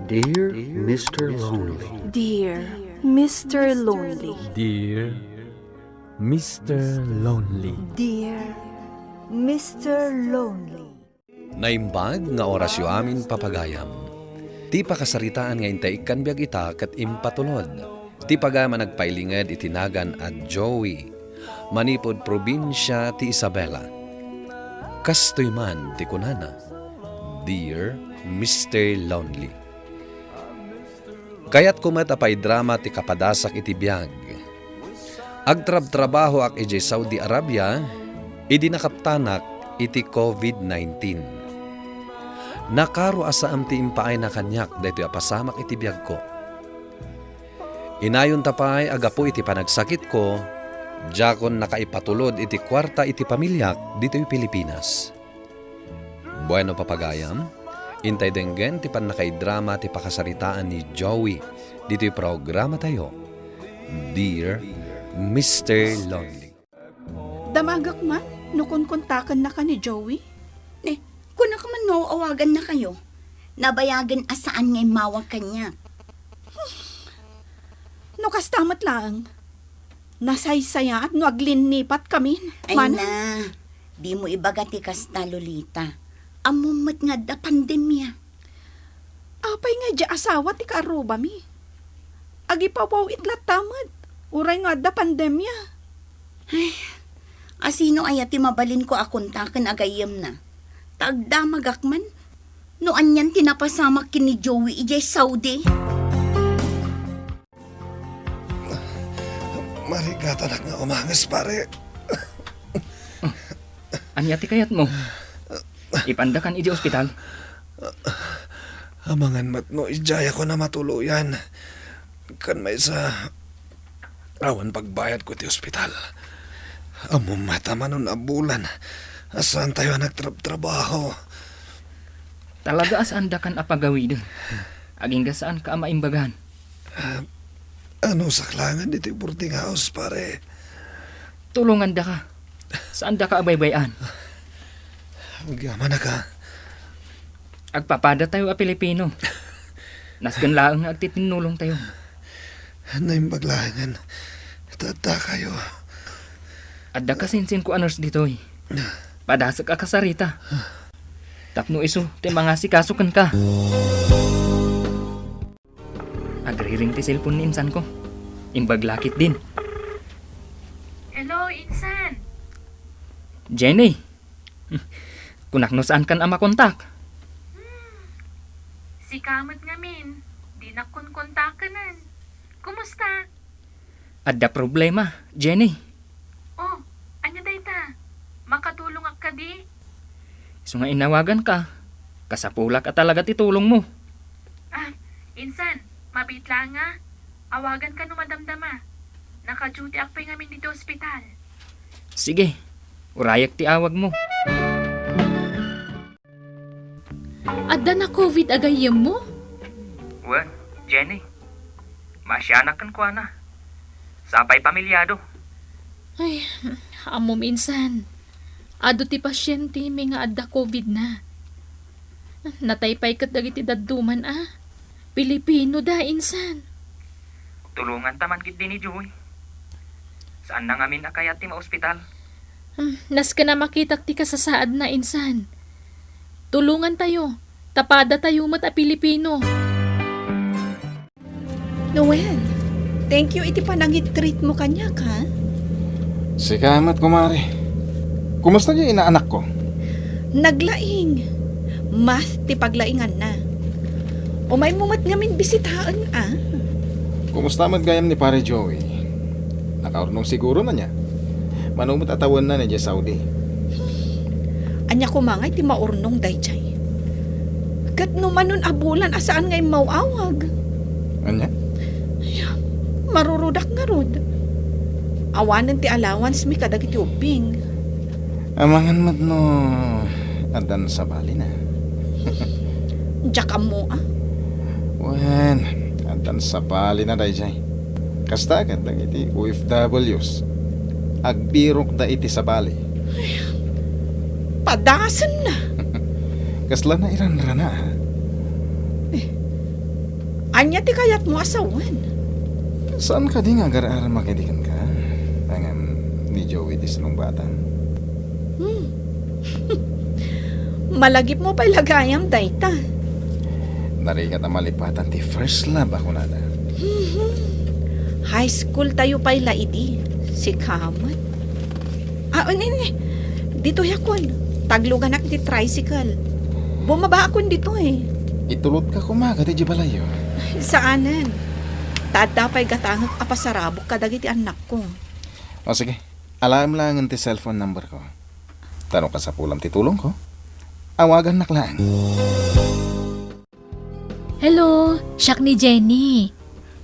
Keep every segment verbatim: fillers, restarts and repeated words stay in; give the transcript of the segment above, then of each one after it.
Dear Mister Lonely. Dear Mister Lonely. Dear Mister Lonely. Dear Mister Lonely. Naimbag nga orasyo amin, papagayam. Ti pakasaritaan nga intay ikkan biag ita ket impatulod. Ti pagayam a nagpailinged iti nagan a Joey, manipud probinsia ti Isabela. Kastoy man ti kunana, "Dear Mister Lonely." Kayatko met a paidrama ti kapadasak iti biag. Agtrabtrabahoak idiay Saudi Arabia idi nakaptanak iti covid nineteen. Nakaro a saan ti impaayna kaniak daytoy a pasamak iti biagko. Inayonta pay a gapu iti panagsakitko, diakon nakaipatulod iti kuarta iti pamiliak ditoy Pilipinas. Bueno, papagayam, intay denggen ti pannakaidrama ti pakasaritaan ni Joey ditoy programatayo, Dear Mister Lonely. Damagak man no kunkontakennaka ni Joey. Ne, kunak man no aw-awagannakayo. Nabayagen a saan nga immawag kaniak. No kasta met laeng, nasaysayaat no aglinnipat kamin, ay, mana? Na, dimo ibaga ti kasta, Lolita. Ammom met nga adda pandemia. Apay nga idiay asawa ti kaarrubami? Agipawaw-it latta met, uray nga adda pandemia. Ay, asino aya ti mabalinko a kontaken a gayyemna? Ta agdamagak man no anian ti napasamak ken ni Joey idiay Saudi. Marigatanak nga umanges, pare. Ania ti kayatmo? Ipandakan idiay ospital? Amangan met no idiayakon a matuloyan. Ken maysa, awan pagbayadko ti ospital. Ammom met a mano a bulan a saantayo a nagtrabtrabaho. Talaga a saandakan a pagawiden. Agingga saanka a maimbagan. Ah, ano saklangan ditoy boarding house, pare? Tulongandaka. Saandaka a baybay-an. Agyamanaka. Agpapadatayo a Pilipino. Nasken laeng nga agtitinnulongtayo. Naimbag laengen. Tatta kayo. Adda kasinsinko a nurse ditoy. Padasek a kasarita. Tapno isu ti mangasikaso kenka. Agriring ti cellphone ni insanko. Imbag la ketdin. Hello, insan. Jenny. Kunak no saankan a makontak. Hmm. Sika met ngamin, dinak konkontakenen. Kumusta? Adda problema, Jenny. Oh, ania dayta? Makatulongak kadi? Isu nga inawaganka, kasapulak a talaga ti tulongmo. Ah, insan, mabiit laeng a. Awaganka no madamdama. Naka-dutyak pay ngamin ditoy ospital. Sige, urayak ti awagmo. Adda na-covid a gayyemmo? Wen, Jenny. Maasianak kenkuana. Sapay pamilyado. Ay, ammom insan. Adu ti pasientemi nga adda covid na. Natay pay ket dagiti dadduma a. Pilipino da, insan. Tulonganta man ketdi ni Joey. Saanna ngamin a kayat ti maospital. Hmm, nasken a makitak ti kasasaadna, insan. Tulongantayo, ta padatayo met a Pilipino. Noel, thank you iti panangitreatmo kaniak, ha? Sika met, kumare. Kumusta ti inaanakko? Naglaing. Mas ti paglainganna. Umaymo met ngamin bisitaen, a. Kumusta met gayam ni Pare Joey? Nakaurnong siguro na niya. Mano met a tawenna idiay Saudi? Ania koma ngay ti maurnong daydiay? Ket no manon a bulan a saan nga immaw-awag? Ania? Ay, marurudak ngarud. Awanen ti allowance mi kadagiti ubbing. Amangan met no addan sabalina. Diak ammo, a. Wen, addan sabalina daydiay. Kasta ket dagiti O F Ws, agbirokda iti sabali. Padasenna. Kasla nairanrana, a. Eh, Ania ti kayatmo a sawen? Saan kadi nga agar-aramaka idi kenka? Ngem ni Joey ti sinungbatam. Hmm. Malagipmo pay la gayam dayta. Narigat a malipatan ti first love a kunada. Mhm. High school tayo pay la idi, sika met. Ah, wen, wen, wen. Ditoy akon. Tagluganak ti tricycle. Bumabaakon ditoy. Itulodka koma kadi diay balayyo. Saanen. Ta adda pay gatangek a pasarabok kadagiti annakko. O, sige. Alaem laengen ti cellphone numberko. Ta no kasapulam ti tulongko, awagannak laeng. Hello, siak ni Jenny.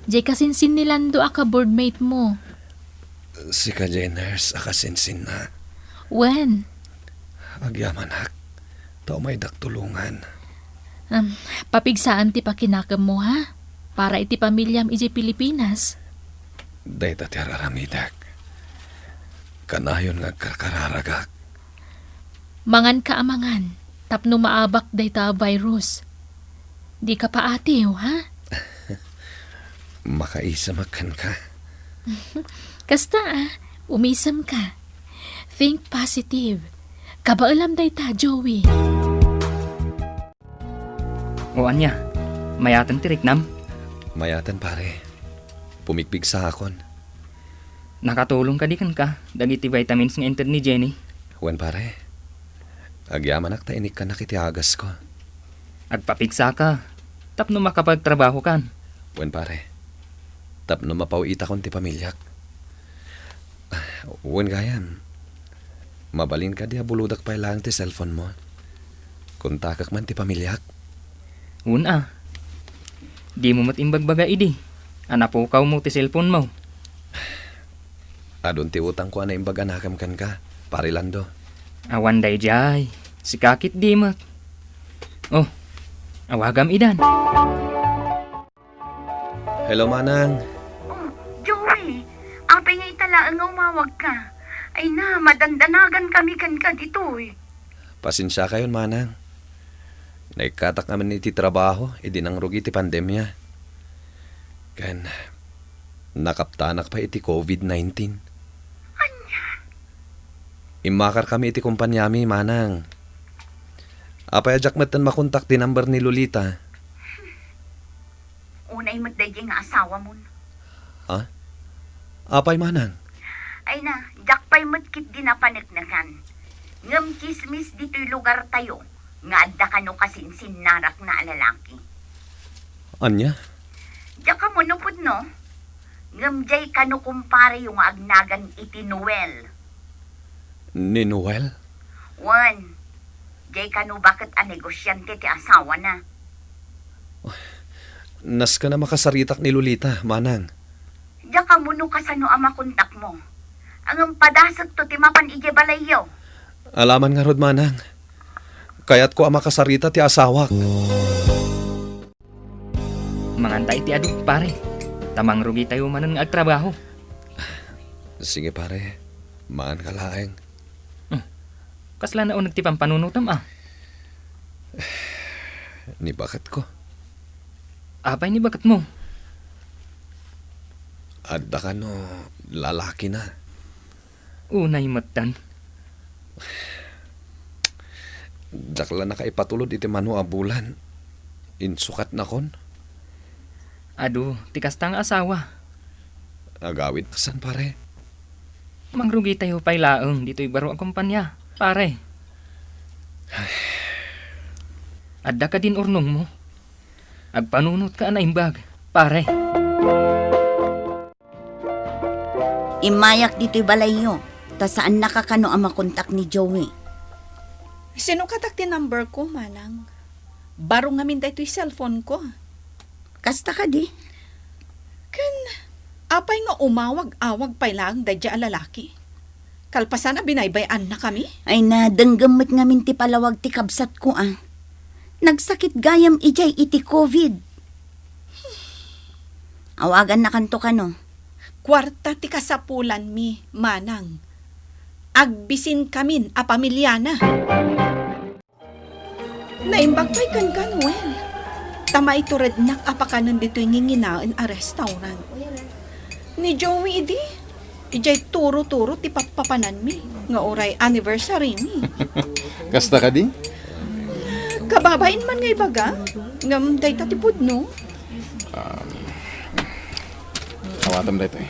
Diay kasinsin ni Lando a ka-boardmate mo. Sika diay nurse a kasinsinna. Wen. Agyamanak, ta umaydak tulongan. Em, papigsaem ti pakinakemmo, ha? Para iti pamiliam idiay Pilipinas. Dayta ti ar-aramidek. Kanayon nga agkarkararagak. Manganka a mangan, tapno maabak dayta a virus. Dika paatiw, ha? Makaisemak kenka. Kasta, ah, umisemka. Think positive. Kabaelam dayta, Joey. O ania, mayaten ti riknam? Mayaten, pare. Pumigpigsaakon. Nakatulong kadi kenka dagiti vitamins nga inted ni Jenny? Wen, pare. Agyamanak ta inikkannak iti agasko. Agpapigsaka tapno makapagtrabahokan. Wen, pare. Tapno mapaw-itakon ti pamiliak. Wen gayam, mabalin kadi a bulodak pay laeng ti cellphone mo? Kontakek man ti pamiliak. Wen a. Dimo met imbagbaga idi a napukawmo ti cellphone mo. Adun ti utangko a naimbag a nakem kenka, Pare Lando. Awan daydiay. Sika ketdi met. Oh, awagam idan. Hello, Manang. Oh, Joey, apay nga ita laeng nga umawagka? Ay na, madandanagan kami kenka ditoy. Pasensiakayon, Manang. Naikkatak ngamin iti trabaho idi nangrugi ti pandemia. Ken nakaptanak pay iti covid nineteen. Ania? Immakarkami iti kompaniami, Manang. Apay a diak metten makontak ti number ni Lolita? Unay met daydiay nga asawamon. Ha? Apay, Manang? Ay na, diak pay met ketdi napaneknekan. Ngem tsismis ditoy lugartayo nga adda kano kasinsinnarakna a lalaki. Ania? Diak ammo no pudno. Ngem diay kano kumpareyo nga agnagan iti Noel. Ni Noel? Wen, diay kano baket a negosiante ti asawana. Nasken a makasaritak ni Lolita, Manang. Diak ammo no kasano a makontakmo. Ngem padasekto ti mapan idiay balayyo. Alaman ngarud, Manang. Kayatko a makasarita ti asawak. Manganta iti adu, pare. Ta mangrugitayo manen nga agtrabaho. Sige, pare. Manganka laeng. Hmm. Kasla nauneg ti pampanunotam, a? Ni baketko. Apay ni baketmo? Adda kano lalakina. Unay metten. Diak la nakaipatulod iti mano a bulan. Insukatnakon. Adu ti kasta nga asawa. Agawid san, pare? Mangrugitayo pay laeng ditoy baro a kompania, pare. Adda kadin urnongmo? Agpanunotka a naimbag, pare. Immayak ditoy balayyo, ta saannaka kano a makontak ni Joey. Sinukatak ti number ko, Manang. Baro ngamin daytoy cellphone ko. Kasta kadi? Ken apay nga umawag-awag pay laeng daydiay a lalaki? Kalpasan a binaybay-annakami? Ay na, denggem met ngamin ti palawag ti kabsatko, a. Nagsakit gayam idiay iti covid. Awagannakanto kano? Kuarta ti kasapulanmi, Manang. Agbisinkamin a pamiliana. Naimbag pay kenka, Noel. Ta maiturednak a pakanen ditoy nginginaen a restaurant. Ni Joey idi, idiay turo-turo ti pappapananmi nga uray anniversary-mi. Kasta kadi? Kababain man nga ibaga, ngem dayta ti pudno. Um, awatem daytoy.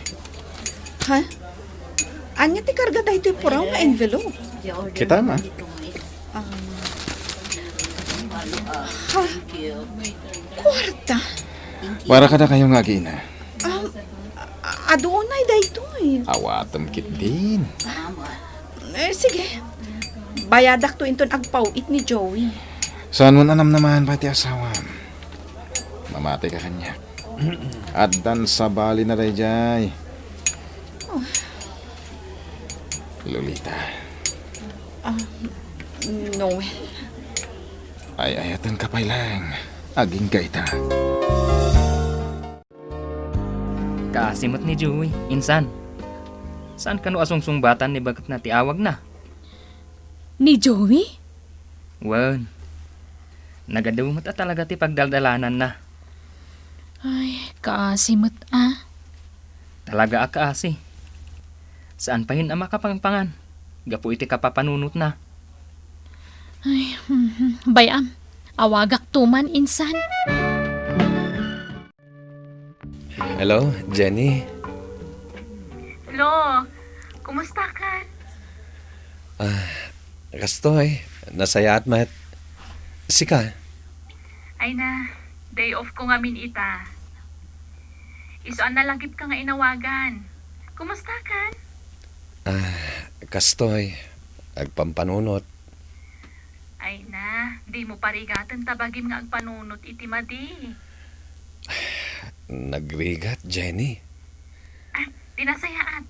Ha? Ania ti karga daytoy puraw nga envelope? Kita, ma. Um, ha? Kuarta? Para kadakayo nga agina. Um, a-, adu unay daytoy. Awatem ketdin. Eh, sige. Bayadakto inton agpaw-it ni Joey. Saanmon a namnamaen pay ti asawam. Mamateka kaniak. Addan sabali na daydiay. Oh. Lolita. Ah, Noel. Ay-ayatenka pay laeng. Agingga ita. Kaasi met ni Joey, insan. Saan kano a sungsungbatan ni baketna ti awagna? Ni Joey? Wen. Nagadu met a talaga ti pagdaldalananna. Ay, kaasi met a. Talaga a kaasi. Saan payen a makapangpangan gapu iti kapapanunotna. Ay, mhm. Bay-am, awagakto man insan. Hello, Jenny. Lo, kumusta ka? Ah, kastoy, nasayaat met. Sika? Ay na, day off ko ngamin ita. Isu a nalagipka nga inawagan. Kumusta ka? Ah, kastoy, agpampanunot. Ay na, dimo parigaten ta bagim nga agpanunot iti madi. Nagrigat, Jenny. Ah, di nasayaat.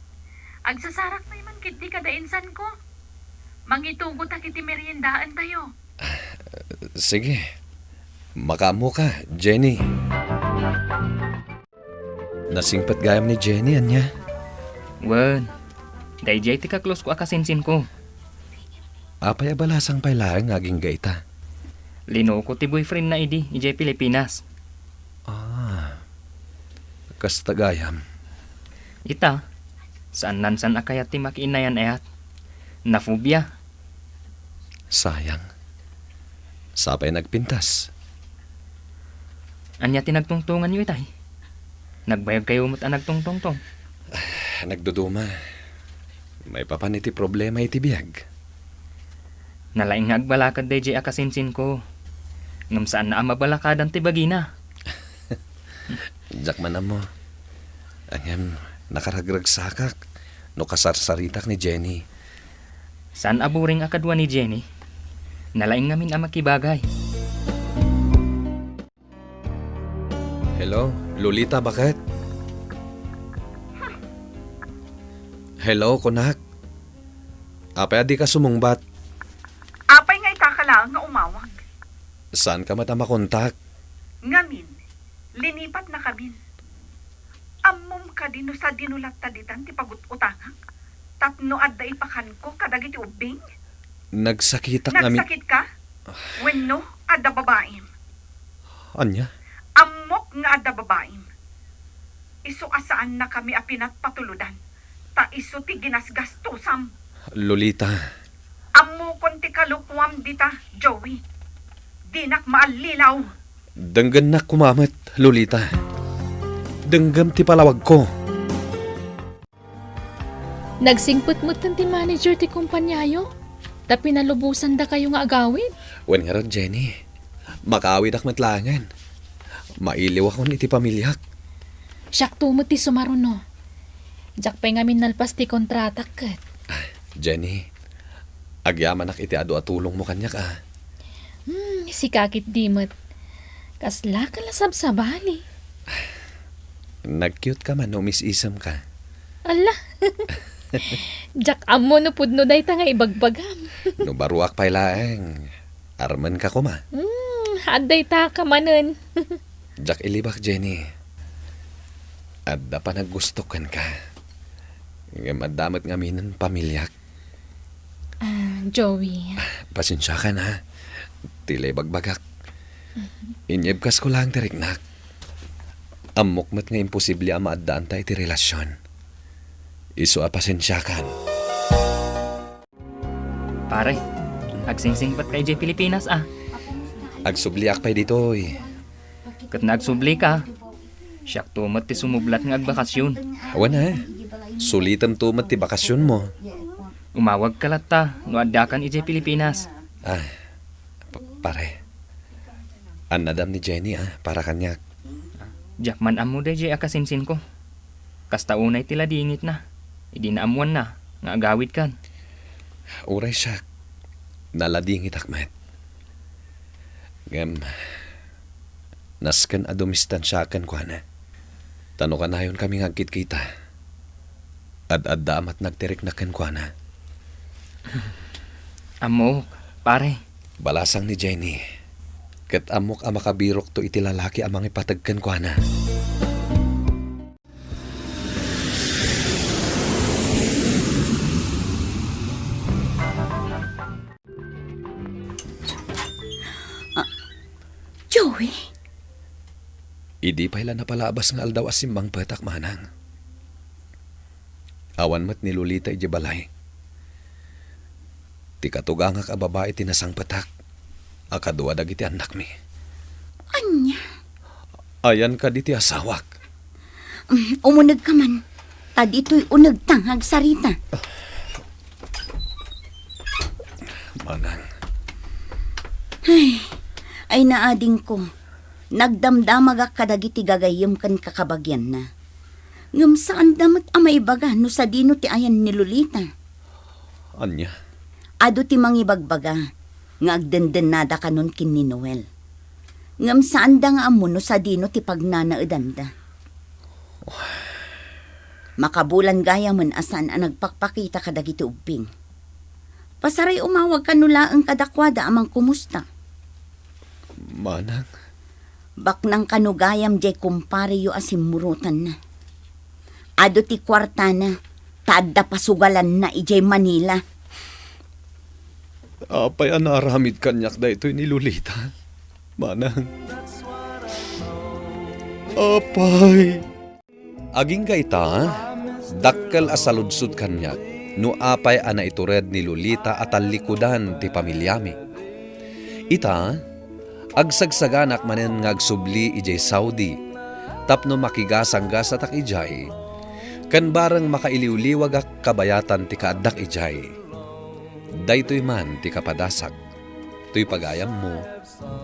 Agsasarak pay man ketdi kada insan ko. Mangitugot ta iti meriendaentayo. Sige. Makaammoka, Jenny. Nasingpet gayam ni Jenny, ania? Wen, daydiay ti kaklosko a kasinsinko. Apay a balasang pay laeng nga agingga ita? Linuko ti boyfriendna idi, idiay Pilipinas. Ah, kasta gayam. Ita, saan nansan a kayat ti makiinnayan-ayat. Nafobia. Sayang. Sapay nagpintas. Ania ti nagtungtonganyo itay? Nagbayagkayo met a nagtungtongtong. Nagduduma. Maipapan iti problema iti biag. Nalaing nga agbalakad daydiay a kasinsinko. Ngem saanna a mabalakadan ti bagina. Diak man ammo. Ngem, nakaragragsakak no kasarsaritak ni Jenny. Saan a boring a kadua ni Jenny. Nalaing ngamin a makibagay. Hello, Lolita, baket? Hello, kunak. Apay a dika sumungbat? Apay nga ita ka laeng nga umawag? Saanka met a makontak? Ngamin, linipatnakamin. Ammom kadi no sadino latta ditan ti pagut-utangak tapno adda ipakanko kadagiti ubbing? Nagsakitak ngamin. Nagsakitka? Wenno adda babaim? Ania? Ammok nga adda babaim. Isu a saannakami a pinatpatulodan, ta isu ti ginasgastosam. Lolita. Ammokon ti kalokoam dita, Joey. Dinak maallilaw. Denggennak koma met, Lolita. Denggem ti palawagko. Nagsingpet metten ti manager ti kompaniayo, ta pinalubosandakayo nga agawid. Wen ngarud, Jenny, makaawidak met laengen. Mailiwakon iti pamiliak. Siakto met ti sumaruno. Diak pay ngamin nalpas ti kontratak ket. Jenny, agyamanak iti adu a tulongmo kaniak, a. Hmm, sika ketdi met. Kasla ka la sabsabali. Nag-cute ka man no umis-isemka. Ala! Diak ammo no pudno dayta nga ibagbagam. No baruak pay laeng, armenka koma. Hmm, adda ita ka manen. Diak ilibak, Jenny. Adda panaggustok kenka. Ngem adda met ngaminen pamiliak. Ah, Joey. Pasensiakan, ha. Ti la ibagbagak. Inyebkasko laeng ti riknak. Ammok met nga imposible a maaddaanta iti relasion. Isu a pasensiakan. Pare, agsingsingpetka idiay Pilipinas a. Agsubliak pay ditoy. Ket no agsublika, siakto met ti sumublat nga agbakasyon. Awan a. Sulitemto met ti bakasyonmo. Umawagka latta no addakan idiay Pilipinas. Ah, pa-, pare. Annadam ni Jenny a, para kaniak. Diak man ammo daydiay a kasinsinko. Kasta unay ti ladingitna idi naammoanna nga agawidkan. Uray siak, naladingitak met. Ngem, nasken a dumistansiak kenkuana. Ta no kanayonkami nga agkitkita, ad-adda a matnag ti riknak kenkuana. Ammok, pare. Balasang ni Jenny. Ket ammok a makabirokto iti lalaki a mangipateg kenkuana. Ah, Joey? Idi pay la napalabas nga aldaw a simmangpetak, manang. Awan met ni Lolita idiay balay. Ti katugangak a babai ti nasangpetak a kadua dagiti annakmi. Ania? Ayan kadi ti asawak. Mm, umunegka man. Ta ditoy unegta nga agsarita. Manang. Ay, ay naadingko. Nagdamdamagak kadagiti gagayyem ken kakabagianna. Ngem saanda met a maibaga no sadino ti ayan ni Lolita. Ania? Adu ti mangibagbaga nga agdendennada kanon ken ni Noel. Ngem saanda nga ammo no sadino ti pagnanaedanda. Makabulan gayamen a saan a nagpakpakita kadagiti ubbing. Pasaray umawag kano laeng kadakuada a mangkumusta. Manang? Baknang kano gayam diay kumpareyo a simmurotanna. Adu ti kuartana, ta adda pasugalanna idiay Manila. Apay a naaramid kaniak daytoy ni Lolita, manang? Apay. Agingga ita, dakkel a saludsod kaniak no apay a naitured ni Lolita a tallikudan ti pamiliami. Ita, agsagsaganak manen nga agsubli idiay Saudi tapno makigasanggasatak idiay, ken bareng makailiwliwagak kabayatan ti kaaddak idiay. Daytoy man ti kapadasak. Toy pagayammo,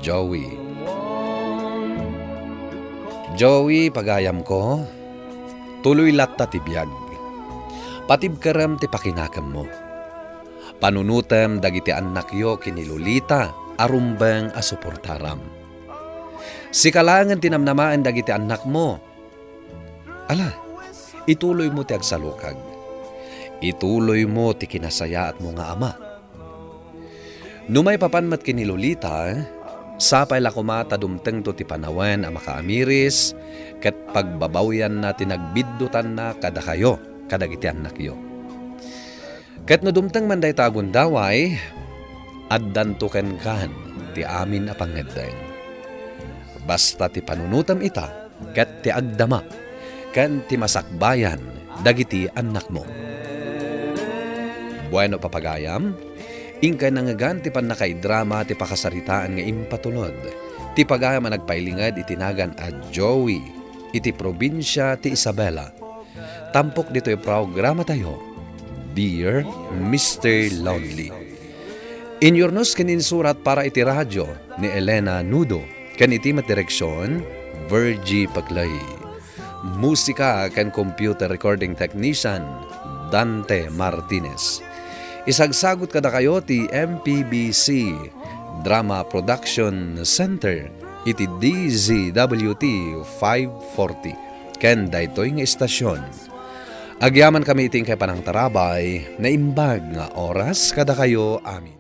Joey. Joey, pagayamko, tuloy latta ti biag. Patibkerem ti pakinakemmo. Panunotem dagiti annakyo ken ni Lolita a rumbeng a suportaram. Sika laengen ti namnamaen dagiti annakmo. Ala, ituloymo ti agsalukag. Ituloymo ti kinasayaatmo nga ama. No maipapan met ken ni Lolita, sapay la koma ta dumtengto ti panawen a makaamiris ket pagbabawyanna ti nagbiddutanna kadakayo kadagiti annakyo. Ket no dumteng man dayta a gundaway, addanto kenkan ti amin a pangngeddeng. Basta ti panunotem ita, ket ti agdama, ken ti masakbayan dagiti annakmo. Bueno, papagayam, inkay nangngegan ti pannakaidrama ti pakasaritaan nga impatulod ti pagayam a nagpailinged iti nagan a Joey iti probinsia ti Isabela. Tampok ditoy programatayo, Dear Mister Lonely. Inyurnos ken insurat para iti radio ni Elena Nudo, ken iti met direksion, Virgie Paclay. Musika ken computer recording technician, Dante Martinez. Isagsagut kadakayo ti M P B C Drama Production Center iti D Z W T five forty. Ken daytoy nga istasion. Agyamankami iti inkay panangtarabay, naimbag nga oras kadakayo amin.